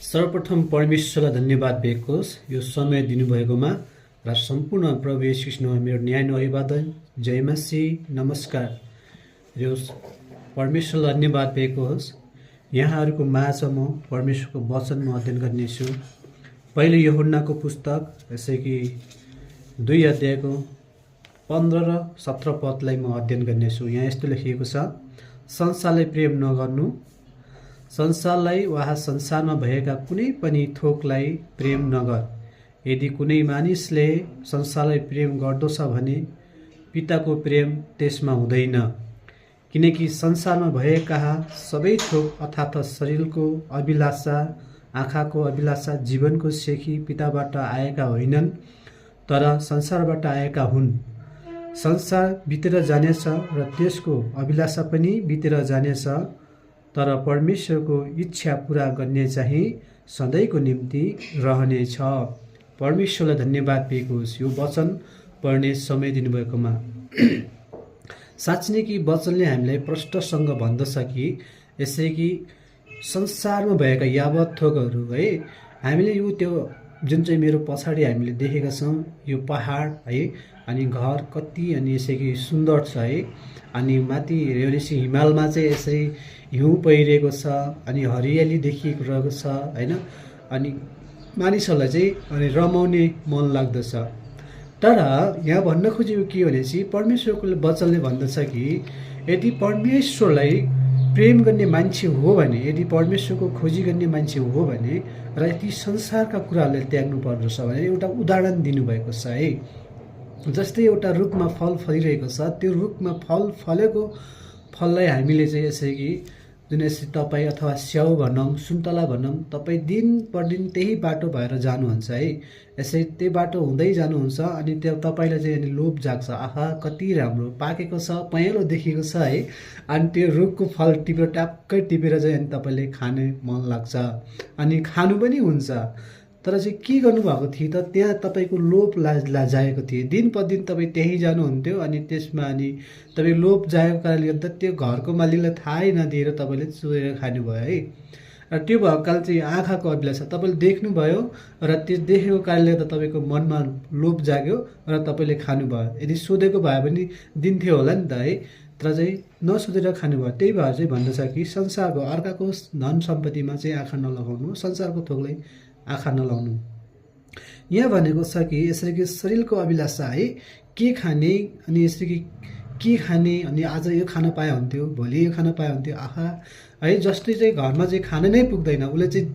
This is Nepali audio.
सर्वप्रथम परमेश्वरलाई धन्यवाद दिएको होस् यो समय दिनुभएकोमा र सम्पूर्ण प्रभु येशू ख्रीष्टमा मेरो न्याय अभिवादन जय मसीह नमस्कार यो परमेश्वरलाई धन्यवाद दिएको होस्। यहाँहरूको माझ म परमेश्वरको वचन म अध्ययन गर्नेछु। पहिले यूहन्नाको पुस्तक जैसे कि 2 अध्यायको 15 र 17 पदलाई म अध्ययन गर्नेछु। यहाँ यस्तो लेखिएको छ, संसारलाई प्रेम नगर्नु, संसारलाई वा संसारमा भएका कुनै पनि थोकलाई प्रेम नगर। यदि कुनै मानिसले संसारलाई प्रेम गर्दछ भने पिताको प्रेम त्यसमा हुँदैन, किनकि संसारमा भएका सबै थोक अर्थात् शरीरको अभिलाषा, आँखाको अभिलाषा, जीवनको सेखी पिताबाट आएका होइनन् तर संसारबाट आएका हुन्। संसार बितेर जानेछ र त्यसको अभिलाषा पनि बितेर जानेछ, तर परमेश्वरको इच्छा पूरा गर्ने चाहिँ सधैँको निम्ति रहनेछ। परमेश्वरलाई धन्यवाद दिएको होस् यो वचन पढ्ने समय दिनुभएकोमा। साँच्चै नै कि वचनले हामीलाई प्रष्टसँग भन्दछ कि यसै कि संसारमा भएका यावत थोकहरू है, हामीले यो त्यो जुन चाहिँ मेरो पछाडि हामीले देखेका छौँ यो पहाड है, अनि घर कति अनि यसै कि सुन्दर छ है, अनि माथि हेरेपछि हिमालमा चाहिँ यसरी हिउँ परिरहेको छ अनि हरियाली देखिएको रहेको छ हैन, अनि मानिसहरूलाई चाहिँ अनि रमाउने मन लाग्दछ। तर यहाँ भन्न खोजेको के भनेपछि परमेश्वरको वचनले भन्दछ कि यदि परमेश्वरलाई प्रेम गर्ने मान्छे हो भने, यदि परमेश्वरको खोजी गर्ने मान्छे हो भने र यति संसारका कुराहरूले त्याग्नु पर्दछ भने एउटा उदाहरण दिनुभएको छ है। जस्तै एउटा रुखमा फल फलिरहेको छ, त्यो रुखमा फल फलेको फललाई हामीले चाहिँ यसै कि जुन यसरी तपाईँ अथवा स्याउ भनौँ, सुन्तला भनौँ, तपाईँ दिन पर दिन त्यही बाटो भएर जानुहुन्छ है, यसै त्यही बाटो हुँदै जानुहुन्छ अनि त्यो तपाईँलाई चाहिँ अनि लोभ जाग्छ, आहा कति राम्रो पाकेको छ, पहेँलो देखेको छ है, अनि त्यो रुखको फल टिपेर ट्याक्कै टिपेर चाहिँ अनि तपाईँले खाने मन लाग्छ अनि खानु पनि हुन्छ। तर चाहिँ के गर्नुभएको थियो त, त्यहाँ तपाईँको लोभ जाएको थियो, दिन पर दिन तपाईँ त्यहीँ जानुहुन्थ्यो अनि त्यसमा अनि तपाईँ लोभ जाएको कारणले गर्दा त्यो घरको मालिकलाई थाहै नदिएर तपाईँले चोरेर खानुभयो है। र त्यो भएको कारण चाहिँ आँखाको अभिलाषा तपाईँले देख्नुभयो र त्यो देखेको कारणले गर्दा तपाईँको मनमा लोभ जाग्यो र तपाईँले खानुभयो। यदि सोधेको भए पनि दिन्थ्यो होला नि त है, तर चाहिँ नसोधेर खानुभयो। त्यही भएर चाहिँ भन्दछ कि संसारको अर्काको धन सम्पत्तिमा चाहिँ आँखा नलगाउनु, संसारको थोकलाई आँखा नलाउनु। यहाँ भनेको छ कि यसरी कि शरीरको अभिलाषा है, के खाने अनि यसरी कि के खाने अनि आज यो खान पाए हुन्थ्यो, भोलि यो खान पाए हुन्थ्यो, आहा है, जस्तै चाहिँ घरमा चाहिँ खान नै पुग्दैन उसले चाहिँ